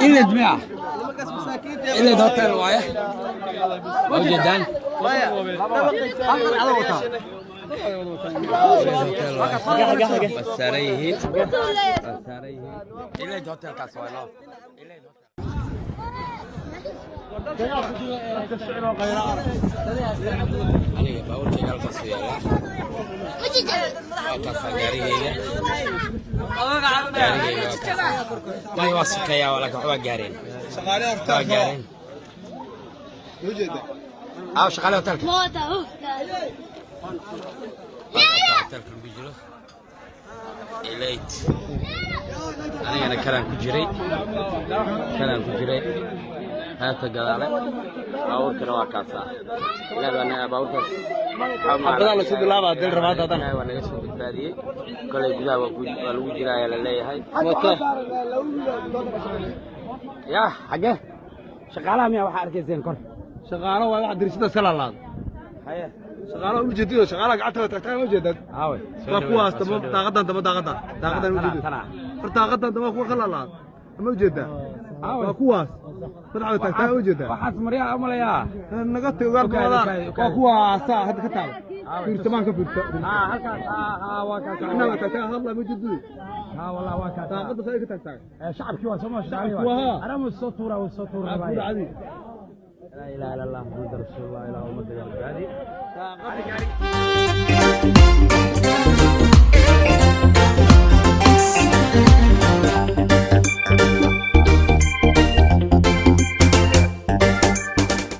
Ilid miya? Ilid Hotel waaye. Waa ujeedaan. Ilid Hotel waaye. Waa saaran yihiin. Waa saaran yihiin. Ilid Hotelkaas waa loo. Ilid Hotel. Aniga baabuurkayga halkaas u yaalaa. Waa kaasaa gaarigayga. Gaarigayga waa kaasaa. May waa sukeeyaa, laakiin waxbaa gaareen. Waa gaareen. Aaw shaqaale hotelka? Hotelka lagu jiro. Elite. Anigana kalaan ku jiray. Kalaan ku jiray. Qaybta gadaale. Baabuurkana waa kaasaa. Ilaah baa naga baabuurkaas. Xabadaa lasu bilaabaa dil rabaad haddana. Ilaahay waa naga soo badbaadiyey. Kolay gudaha waa lagu jiraa ayaa la leeyahay. Wata. Yaa xagee? Shaqaalaha miyaa waxaa arkayseen kor? Shaqaalo waa wax dirishada iska laalaado. Haye. Shaqaalo u jeediyo shaqaalaha gacanta tagtaa ma jeedad. Aawe. Waa kuwaas dama daaqadan dama daaqadan. Daaqadan u jeediyo. Tana. Hor daaqadan dama kuwa ka laalaado. Ma ujeedaa? Waa kuwaas. Madaxda tagtaa u jeedaa. Waxaas maryaa u malayaa. Naga tago gaar Okay, badan. okay. Waa kuwaas hadda ka taabo. Fiirtamaan ka fiirta. Haa, halkaas, haa haa, waa kaas. Gacnaha tagtaa hadla ma jeediyo. Haa, wallah waa kaas. Daaqada saa ka tagtaa. Shacabkii waa soo Shacabkii waa, haa. Aramu soo tuura, wuu soo tuura. Waa kuwa cadi. Laa ilaaha illa Allah, Muhammad rasuulullah. Ilaahu ummadda badbaadi.